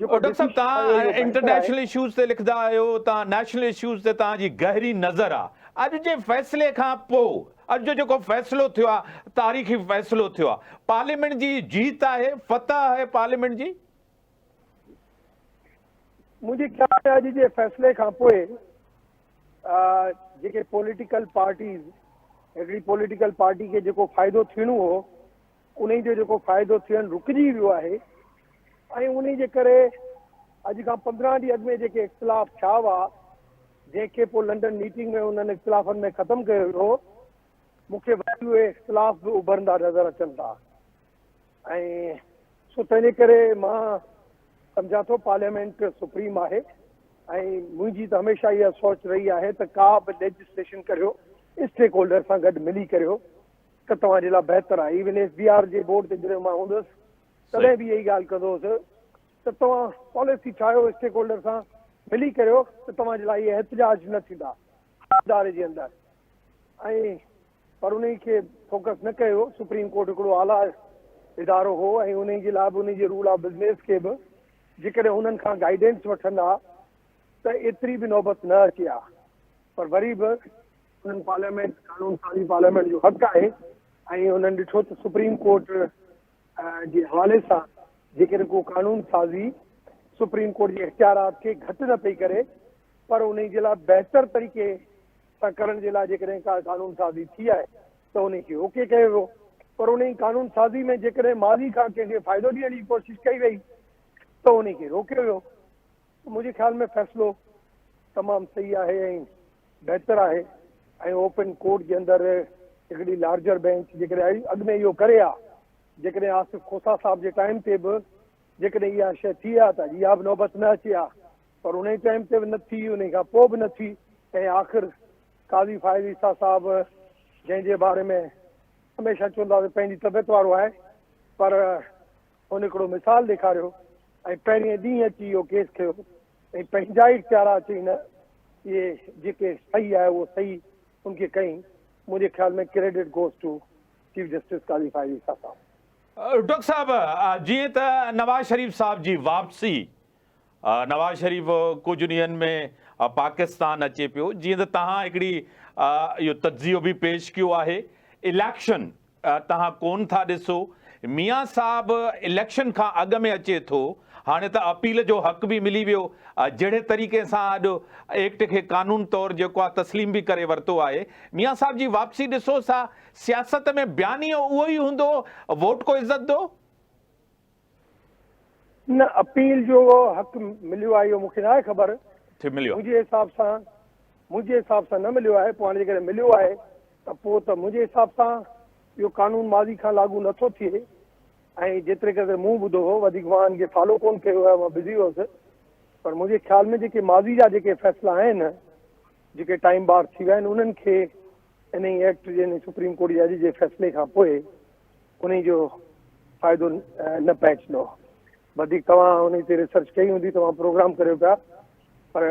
جيڪو ڊاڪٽر صاحب ڊسيشن آيو توهان اهو بهتر آهي. انٽرنيشنل اشوز تي لکندا آهيو، توهان نيشنل اشوز تي توهان جي گهري نظر آ، اڄ جي فيصلي کان پو اڄ جو جيڪو فيصلو ٿيو آ تاريخي فيصلو ٿيو آ، پارليامينٽ جي جيت آهي، فتح آهي پارليامينٽ جي؟ منهنجي خيال ۾ اڄ جي فيصلي کان پوء جيڪي پوليٽيڪل پارٽيز هڪڙي پوليٽيڪل پارٽي کي جيڪو فائدو ٿيڻو هو انهي جو جيڪو فائدو ٿيڻ رڪجي ويو آهي ۽ انهي جي ڪري اڄ کان 15 ڏينهن اڳ ۾ جيڪي اختلاف ٿيا هئا جنهن کي پوء لنڊن ميٽنگ ۾ انهن اختلافن ۾ ختم ڪيو ويو هو مون کي وري اهي اختلاف به اڀرندا نظر اچن ٿا ۽ سو تنهن جي ڪري مان سمجهان ٿو پارليامينٽ سپريم آهي ۽ منهنجي ته هميشه اها سوچ رهي آهي ته ڪا به ليجسليشن ڪريو اسٽيڪ هولڊر سان گڏ ملي ڪريو ته توهان جي لاء بهتر آهي. ايون ايف بي آر جي بورڊ تي جڏهن مان هوندس تڏهن به اها ئي ڳالهه ڪندو هوس ته توهان پاليسي ٺاهيو اسٽيڪ هولڊر سان ملي ڪريو ته توهان جي لاء اهي احتجاج نه ٿيندا هر اداري جي اندر ۽ پر انهي کي فوڪس نه ڪيو ويو. سپريم ڪورٽ هڪڙو اعليٰ ادارو هو ۽ انهي جي لاء به انهي جي رول آف بزنيس کي به جيڪڏهن انهن کان گائيڊنس وٺندا ته ايتري به نوبت نه اچي ها پر وري به انهن پارليامينٽ قانون سازي پارليامينٽ جو حق آهي ۽ انهن ڏٺو ته سپريم ڪورٽ جي حوالي سان جيڪڏهن ڪو قانون سازي سپريم ڪورٽ جي اختيارات کي گهٽ نه پئي ڪري پر انهي جي لاء بهتر طريقي سان ڪرڻ جي لاء جيڪڏهن ڪا قانون سازي ٿي آهي ته انهي کي اوڪي ڪيو ويو پر انهي قانون سازي ۾ جيڪڏهن ماضي کان ڪنهن کي فائدو ڏيڻ جي ڪوشش ڪئي وئي ته انهي کي روڪيو ويو. منهنجي خيال ۾ فيصلو تمام صحيح آهي ۽ بهتر آهي ۽ اوپن ڪورٽ جي اندر هڪڙي لارجر بينچ جيڪڏهن اڳ ۾ اهو ڪري ها جيڪڏهن آصف کوسا صاحب جي ٽائيم تي به جيڪڏهن اها شيء ٿي ها ته اڄ اها به نوبت نه اچي ها پر انهي ٽائيم تي به نه ٿي انهي کان پوء به نه ٿي ۽ آخر قاضي فائز عيسيٰ صاحب جنهن جي باري ۾ هميشه چوندا هئا پنهنجي طبيعت وارو آهي پر هن هڪڙو مثال ڏيکاريو ۽ پهرين ڏينهن اچي اهو ڪيس کنيو ۽ پنهنجا ئي اختيارات چئي نه اهي جيڪي صحيح آهي اهو صحيح ان کي ڪئين منهنجي خيال ۾ credit goes to chief justice Qazi Faez Isa صاحب. ڊاڪٽر صاحب جيئن ته نواز شريف صاحب جي واپسي نواز شريف ڪجهه ڏينهن ۾ پاڪستان اچي پيو جيئن ته توهان هڪڙي اهو تجزيو به پيش ڪيو آهي اليڪشن توهان ڪون ٿا ڏسو ميان صاحب اليڪشن کان اڳ ۾ اچي ٿو هاڻي ته اپيل جو حق به ملي ويو جهڙي طريقي سان اڄ ايڪٽ کي قانون طور جيڪو آهي تسليم به ڪري ورتو آهي ميان صاحب جي واپسي ڏسو سا سياست ۾ بيانيو اهو ئي هوندو ووٽ ڪو عزت دو. نه اپيل جو حق مليو آهي اهو مون کي ناهي خبر ٿي مليو منهنجي حساب سان منهنجي حساب سان نه مليو آهي پوء هاڻي جيڪڏهن مليو آهي ته پوء ته منهنجي حساب سان اهو قانون ماضي کان لاڳو نه ٿو ٿئي ۽ جيتري قدر مون ٻڌو هو وڌيڪ مان ان کي فالو ڪونه ڪيو آهي مان بزي هوس پر منهنجي خيال ۾ جيڪي ماضي جا جيڪي فيصلا آهن جيڪي ٽائيم بار ٿي ويا آهن انهن کي انهي ايڪٽ جي انهي سپريم ڪورٽ جي اڄ جي فيصلي کان پوء انهي جو فائدو نه پهچندو وڌيڪ توهان انهي تي ريسرچ ڪئي هوندي توهان پروگرام ڪريو پيا پر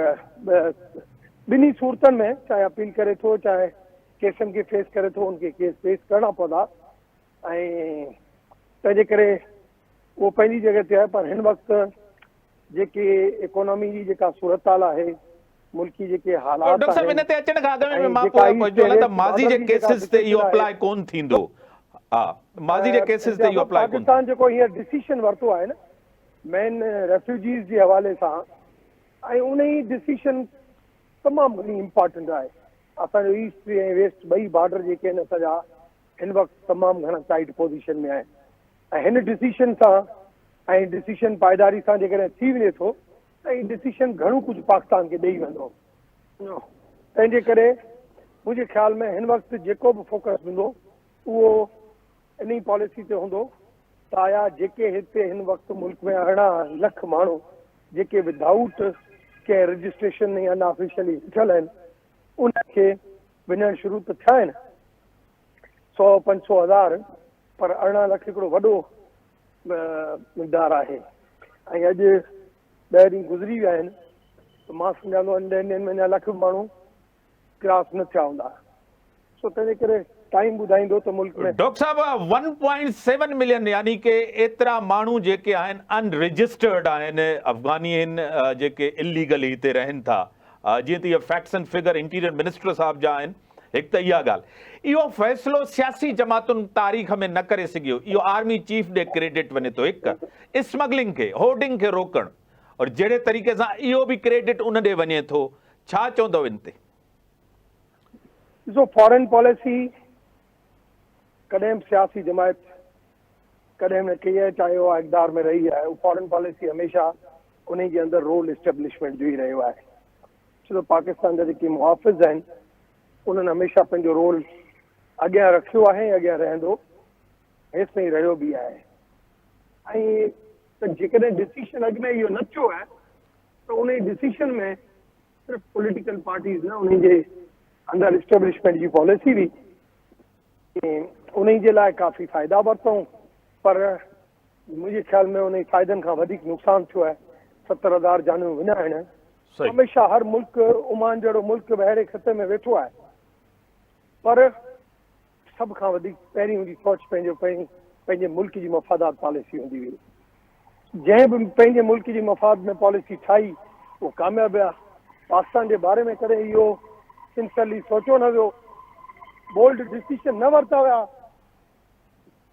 ٻنهي صورتن ۾ چاهي اپيل ڪري ٿو چاهي ڪيسن کي فيس ڪري ٿو ان کي ڪيس پيش ڪرڻا پوندا ۽ تنهنجي ڪري اهو پنهنجي جڳهه تي آهي پر هن وقت جيڪي اڪانامي جي جيڪا صورتحال آهي ملڪي جيڪي حالات ڊاڪٽر صاحب ان تي اچڻ کان اڳ ۾ مان پوء پڇجو ته ماضي جي ڪيسز تي اهو اپلاء ڪون ٿيندو ها ماضي جي ڪيسز تي اهو اپلاء ڪون پاڪستان جيڪو هينئر ڊسيشن ورتو آهي نه مين ريفيوجيز جي حوالي سان ۽ انهي ڊسيشن تمام گهڻي امپارٽنٽ آهي اسان جو ايسٽ ۽ ويسٽ ٻئي بارڊر جيڪي آهن اسان جا هن وقت تمام گهڻا ٽائيٽ پوزيشن ۾ آهن ۽ هن ڊسيشن سان ۽ ڊسيشن پائيداري سان جيڪڏهن ٿي وڃي ٿو ته هي ڊسيشن گهڻو ڪجهه پاڪستان کي ڏئي ويندو تنهن جي ڪري منهنجي خيال ۾ هن وقت جيڪو به فوڪس هوندو اهو انهي پاليسي تي هوندو ته آيا جيڪي هتي هن وقت ملڪ ۾ 18 لک ماڻهو جيڪي ودائوٽ ڪنهن رجسٽريشن ۽ ان آفيشلي ويٺل آهن انهن کي وڃڻ شروع ته ٿيا آهن سو پنج سو هزار پر 18 لک هڪڙو وڏو مقدار آهي ۽ اڄ ڏهه ڏينهن گذري ويا آهن ته مان سمجهان ٿو ان ڏهن ڏينهن ۾ اڃا لک به ماڻهو ڪراس نه ٿيا هوندا سو تنهنجي ڪري ٽائيم ٻڌائيندو ته ملڪ ۾. ڊاڪٽر صاحب ون پوائنٽ سيون ملين يعني ڪي ايترا ماڻهو جيڪي آهن ان رجسٽرڊ آهن افغاني آهن جيڪي اليگلي هتي رهن ٿا جيئن ته اهي facts and figure interior minister صاحب جا آهن هڪ ته اها ڳالهه اهو فيصلو سياسي جماعتن تاريخ ۾ نه ڪري سگهيو اهو آرمي چيف ڏي ڪريڊٽ وڃي ٿو هڪ اسمگلنگ کي هورڊنگ کي روڪڻ اور جهڙي طريقي سان اهو به ڪريڊٽ ان ڏي وڃي ٿو ڇا چوندو ان تي؟ ڏسو فارين پاليسي ڪڏهن به سياسي جماعت ڪڏهن به نه ڪئي آهي چاهي اها اقدار ۾ رهي آهي فارين پاليسي هميشه انهي جي اندر رول اسٽيبلشمينٽ جو ئي رهيو آهي ڇو ته پاڪستان جا جيڪي محافظ آهن انهن هميشه پنهنجو رول اڳيان رکيو آهي ۽ اڳيان رهندو هيستائين رهيو به آهي ۽ ته جيڪڏهن ڊسيشن اڳ ۾ اهو نه ٿيو آهي ته انهي ڊسيشن ۾ صرف پوليٽيڪل پارٽيز نه انهي جي اندر اسٽيبلشمينٽ جي پاليسي هئي انهي جي لاء ڪافي فائدا ورتائون پر منهنجي خيال ۾ انهي فائدن کان وڌيڪ نقصان ٿيو آهي 70,000 جانيون وڃائڻ هميشه هر ملڪ عمان جهڙو ملڪ به اهڙي خطي ۾ ويٺو آهي پر سڀ کان وڌيڪ پهرين هوندي سوچ پنهنجو پنهنجي ملڪ جي مفادات پاليسي هوندي هئي. جنهن به پنهنجي ملڪ جي مفاد ۾ پاليسي ٺاهي اهو ڪامياب ويا. پاڪستان جي باري ۾ ڪڏهن اهو سنسيئرلي سوچيو نه ويو. بولڊ ڊسيشن نه ورتا ويا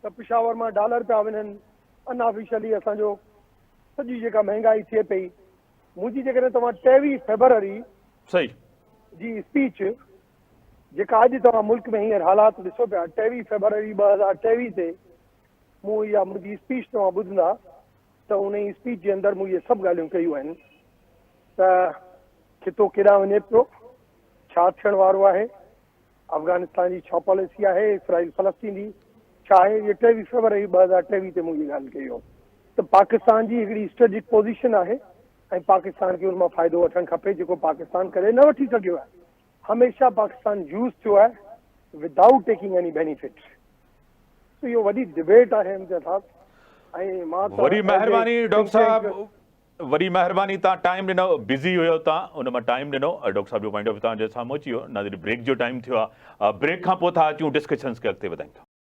ته پشاور مان ڊالر پيا وڃن ان آفيشلي اسان جو سڄي جيڪا مهنگائي ٿئي پئي منهنجي جيڪڏهن توهان 23 فيبروري صحيح جي اسپيچ جيڪا اڄ توهان ملڪ ۾ هينئر حالات ڏسو پيا، 23 فيبروري 2023 تي مون اها منهنجي اسپيچ توهان ٻڌندا ته انهي اسپيچ جي اندر مون اهي سڀ ڳالهيون ڪيون آهن ته خطو ڪيڏانهن وڃي پيو، ڇا ٿيڻ وارو آهي، افغانستان جي ڇا پاليسي آهي، اسرائيل فلسطين جي ڇا آهي، اهي 23 فيبروري 2023 تي مون اهي ڳالهه ڪئي هو ته پاڪستان جي هڪڙي اسٽريٽجڪ پوزيشن آهي ۽ پاڪستان کي ان مان فائدو وٺڻ کپي جيڪو پاڪستان ڪڏهن نه وٺي سگهيو آهي. هميشه پاڪستان يوز ٿيو آهي ودائوٽ ٽيڪنگ ايني بينيفٽ سو اهو وڏي ڊبيٽ آهي امجد صاحب ۽ مان ته وڏي مهرباني ڊاڪٽر صاحب وڏي مهرباني تان ٽائيم ڏنو بزي هيو تان ان مان ٽائيم ڏنو ڊاڪٽر صاحب جو پوائنٽ آف ويو تان جي سامهون اچي ويو ناظرين بريڪ جو ٽائيم ٿيو آهي بريڪ کان پوء ٿا اچون ڊسڪشنز کي اڳتي وڌائيندا.